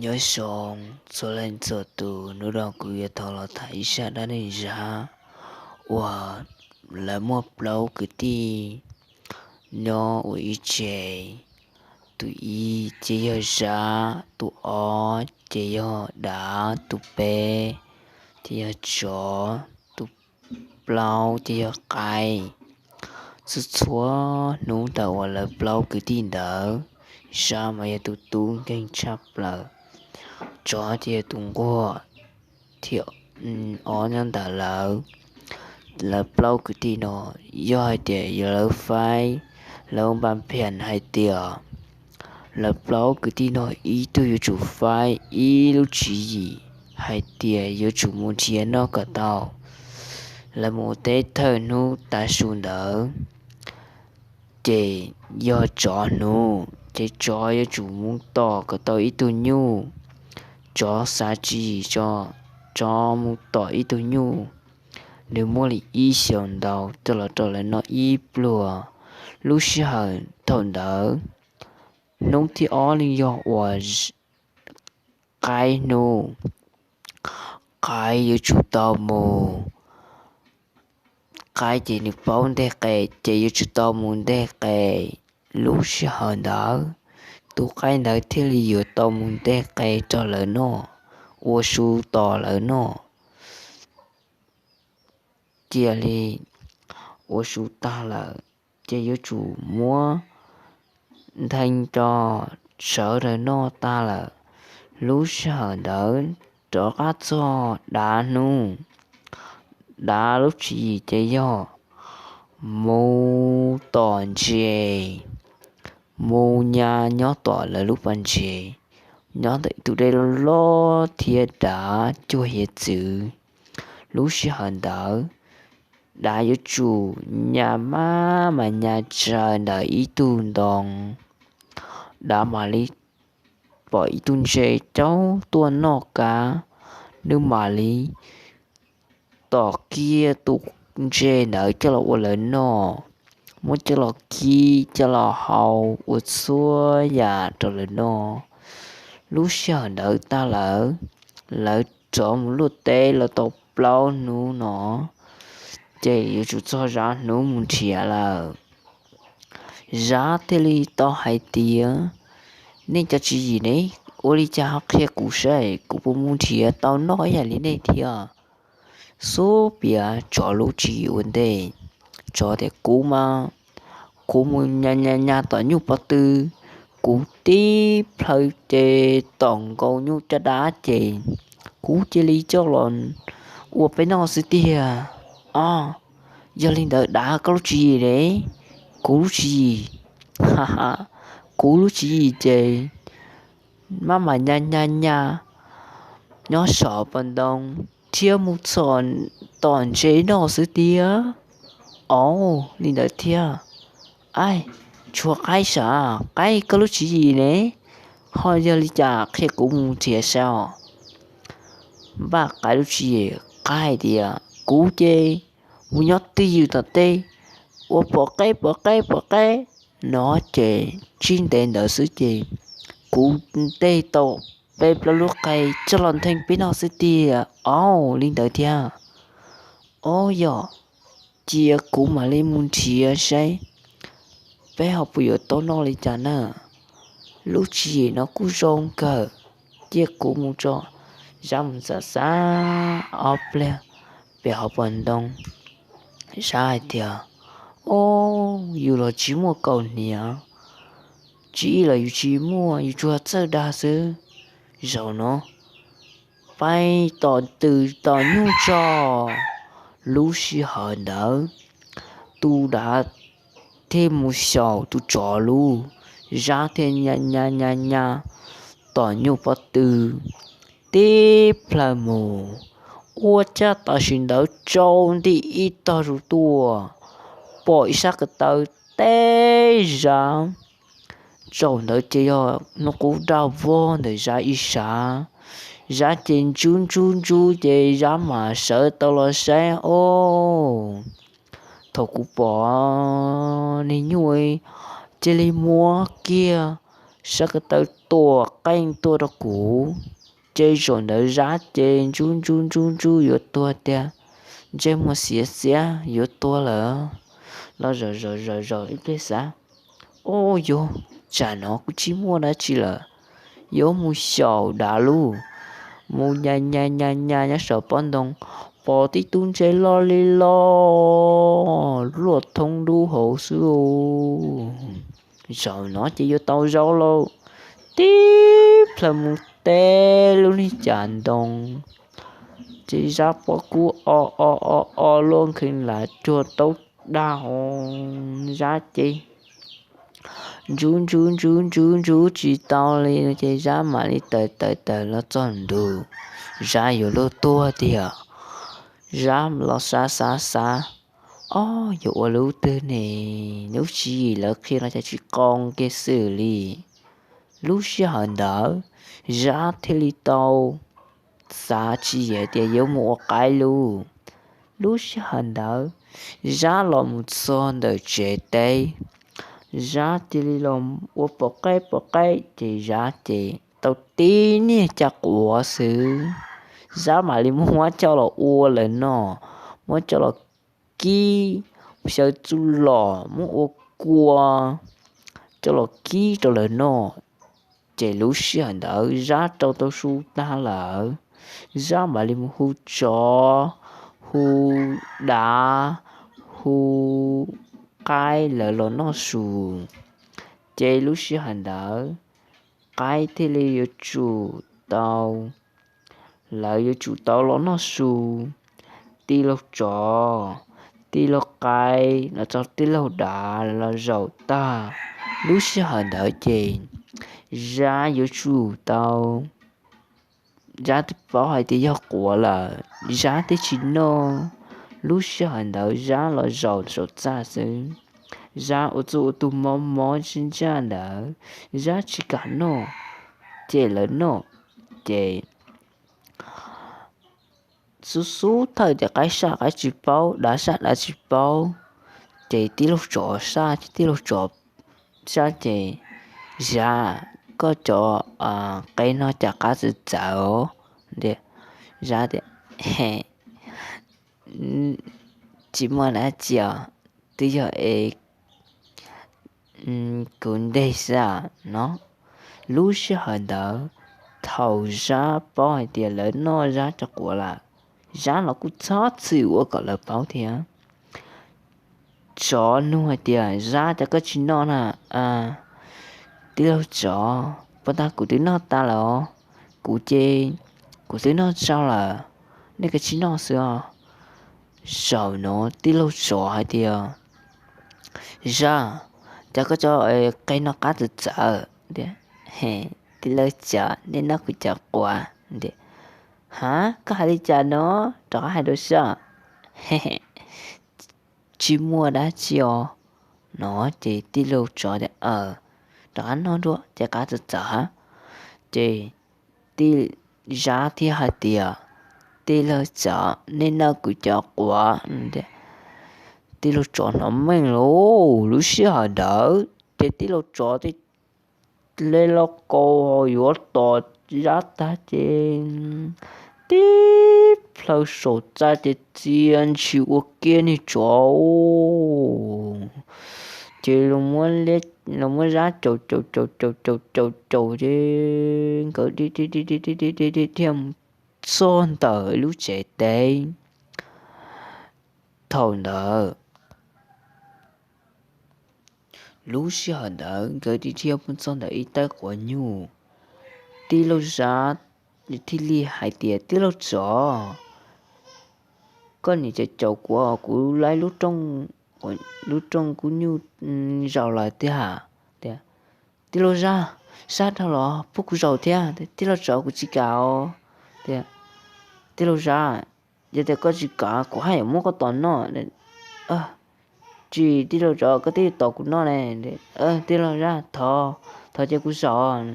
Nyob zoo txhua leej txhua tus, hnub no kuv yuav thov los tham ib zaj dab neeg Zab uas lawv muaj plaub kwv tij nyob ua ib tsev. Tus ib ces yog Zab, tus ob ces yog Dav, tus peb ces yog Tsov, tus plaub ces yog Qaib. Txhua txhua hnub thaum uas lawv plaub kwv tij ntawd, Zab mas yog tus tub nkeeg tshaj plaws, Tsov ces yog tus nquag thiab ob nyob ntawm lawv. Lawv plaub kwv tij no, yog hais tias yog lawv faib, lawv npa phiam hais tias lawv plaub kwv tij no ib tug yuav tsum faib ib lub tswv yim hais tias yuav tsum mus nrhiav noj kom tau. Lawv mus teb thawj hnub tav su ntawd, ces yog Tsov hnub, ces Tsov yuav tsum mus tom kom tau ib tug nyuj. Tsov xav tswv yim tso, Tsov mus tom ib tug nyuj. Nws muab li ib xyoos ntau coj los rau lawv noj ib pluag. Lub sij hawm thaum ntawd, hnub thib ob li yog uas Qaib hnub, Qaib yuav tsum tau mus. Qaib ces nws paub nteg qe, ces yuav tsum tau mus nteg qe. Lub sij hawm ntawd, tus Qaib ntawd thiaj li yuav tau mus nteg qe rau lawv noj, ua su tos lawv noj. Cia li ua su tag lawm, ces yuav tsum muab nthee rau sawv daws noj tag lawm. Lub sij hawm ntawd rov qab txog Dav hnub, Dav lub tswv yim ces yog mus tom ntses, mus nyas nyob tom lawv lub pas ntses, nyob ntawm tus dej loj loj thiab Dav cuag hiav txwv. Lub sij hawm ntawd, Dav yuav tsum nyas maj mam nyas tsaws ntawm ib tug ntoo. Dav mam li pom ib tug ntses caub tuaj noj qab, nws mam li tom kiag tus ntses ntawd coj los ua lawv noj, muab coj los kib coj los hau ua txhua yam rau lawv noj. Lub sij hawm ntawd tag lawm, lawv rov mus luaj teb los tau plaub hnub no, ces yuav tsum txog Zab hnub mus nrhiav lawm. Zab thiaj li tau hais tias, nej cov tswv yim ne, ua li cas ho qhia kuv saib kuv puas mus nrhiav tau noj ib yam li nej thiab. Xub piav Tsov lub tswv yim ua ntej, Tsov tias kuv mas, kuv mus nyas nyas nyas tom nyuj pob tw, kuv tib plhaw ces tom nkaus nyuj caj dab ces kuv cia li coj los ua peb noj xwb tiag. Os, yog li ntawd Dav koj lub tswv yim ne? Kuv lub tswv yim, ha ha, kuv lub tswv yim ces maj mam nyas nyas nyas nyob saum pas ntoo thiab mus txhom tom ntses noj xwb tiag. Os, li ntawd thiab. Aib, tshuav Qaib sav, Qaib koj lub tswv yim ne? Ho yog li cas qhia kuv mus nrhiav saib os. Npaj Qaib lub tswv yim, Qaib hais tias kuv ces mus nyob twj ywm tom tej, ua pom qeb pom qeb pom qeb no ces tsis ntev ntawd xwb ces kuv nteg tau peb plaub lub qe coj los ntheej peb noj xwb tiag. Os, li ntawd thiab. Os, yog cia kuv mam li mus nrhiav saib peb ho puas yuav tau noj li cas na. Lub tswv yim no kuj zoo kawg, cia kuv mus tso. Zab mus xav xav ob pliag pem hauv pas ntoo, Zab hais tias, Os, yus los tsis muaj kaus hniav, tswv yim los yus tsis muaj, yus tsuas txawj dag xwb. Zaum no peb tom tw tom nyuj tso. Lub sij hawm ntawd, tus Dav thiaj mus xyaum tus Tsov lub, Zab thiaj nyas nyas nyas nyas tom nyuj pob tw tib plhaw mus, ua cas tam sim ntawd tsaus nti ib tog zus tuaj, pom ib sab ko taw teb Zab. Zaum ntawd ces yog hnub qub dag vog ntawm Zab ib sab. Zab ces ntsub ntsub ntsub ces Zab mam sawv tau los saib, os, thaum kuv pom niag nyuj cia li muab kiag sab ko taw tuaj qeej tuaj rau kuv. Ces zaum ntawd Zab ces ntsub ntsub ntsub ntsub yuav tuag tiag, ntsej muag xiav xiav yuav tuag lawm. Los zaum zaum zaum zaum ib pliag xav, Ub, yuav tsam no kuv tsis muaj dab tsi lawm, yuav mus xyaum dav lauj. Mus nyas nyas nyas nyas nyob saum pob ntoo, pom tib tug ntses loj li loj luaj thoob dub hauv xwb. Zaum no ces yuav tau zaub lauj. Tib plhaw mus teb lub niag cas ntoo, ces Zab pob kub o o o o luaj nkees lav cuag taub dag. Zab ces ntsub ntsub ntsub ntsub ntsub tsis tau li no ces Zab mam li tawm tawm tawm los txog ntug, Zab yuav luag tuag tiag. Zab los xav xav xav, Ob, yuav ua lub twg ne? Lub tswv yim lawv qhia no cas tsis qau kiag xwb li. Lub sij hawm ntawd Zab thiaj li tau xav tsis yam tias yuav mus ua qaib lauj. Lub sij hawm ntawd Zab los mus txog ntawm tsev teb, Zab cia li los ua pom qaib pom qaib ces Zab ces tau tib niag caj quav xwb. Zab mam li muab coj los ua lawv noj, muab coj los kib, xyaw txuj lom muab ua kua coj los kib rau lawv noj. Ces lub sij hawm ntawd Zab rau tau su tag lawm, Zab mam li mus hu tsov, hu dav, hu qaib lawv los noj su. Ces lub sij hawm ntawd qaib thiaj li yuav tsum tau, lawv yuav tsum tau los noj su. Tij laug tsov, tij laug qaib los txog tij laug dav los zaum tag. Lub sij hawm ntawd ces Zab yuav tsum tau, Zab twb paub hais tias yog quav lawm, Zab twb tsis noj. Lub sij hawm ntawd Zab los zaum saum txaj xwb. Zab ua txuj ua tus mob mob ntsaj ntsaj ntawd, Zab tsis kam noj, ces lawv noj. Ces xub xub thawj tias qaib saj qaib tsis paub, dav saj dav tsis paub, ces tij laug tsov saj ces tij laug tsov saj ces, Zab, koj cov qe no cas qab txawv txawv os? Zab tias, Tsis muaj dab tsi os, twb yog es kuv nteg xwb no. Lub sij hawm ntawd, thaum Zab paub hais tias lawv noj Zab cov quav lawm, Zab los kuj txhob txwm ua kom lawv paub thiab. Tsov nug hais tias, Zab, cas koj tsis noj na? Tij laug tsov, puag ta kuv twb noj tas lawm os, kuv ces kuv twb noj tsau lawm, nej koj tsis noj xwb os. Zaum no tij laug tsov hais tias, Zab, cas koj cov qe no qab txawv txawv? Tij laug tsov, nej noj kuv cov quav. Ha, koj hais li cas no? Rov qab hais dua soj. Tsis muaj dab tsi os. No ces tij laug tsov tias, Rov qab noj dua ces qab txawv txawv hab. Ces tij, Zab thiaj hais tias, Tij laug tsov, nej noj kuv cov quav. Tij laug tsov hnov meej lauj. Lub sij hawm ntawd ces tij laug tsov thiaj le lauj kaub hau yuav tos Zab tag ces tib plhaw saum txaj ces txia ntshis ua kiag niag tsov. Ces los muab Zab caum caum caum caum caum caum caum ces nkawd thiaj mus txog ntawm lub tsev teb. Thaum ntawd Lub sij hawm ntawd nkawd thiaj mus txog ntawm ib tawb quav nyuj. Tij laug Zab thiaj li hais tias, Tij laug tsov, koj nim caum caum kuv, kuv laib lub rooj kub nyuj zaum lawm tiag. Tias, Tij laug Zab, sab dhau los pub kuv zaum thiab. Tij laug tsov, kuv tsis kam os. Tias, Tij laug Zab, yog tias koj tsis kam kuv haj yam muab koj tom noj. Tsis, tij laug tsov, koj twb tom kuv noj ne. Tij laug Zab, thov, thov cia kuv zaum.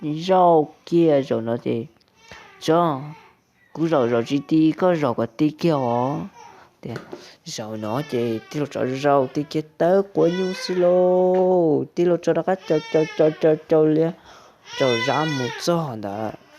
Zaum kiag zaum no ces, Tsov, kuv zaum zaum tsis ti, koj zaum kom ti kiag os. Tias, zaum no ces tij laug tsov zaum tig kiag tawb quav nyuj xwb lauj. Tij laug tsov rov qab caum caum caum caum caum liab, caum zab mus txog ntawd.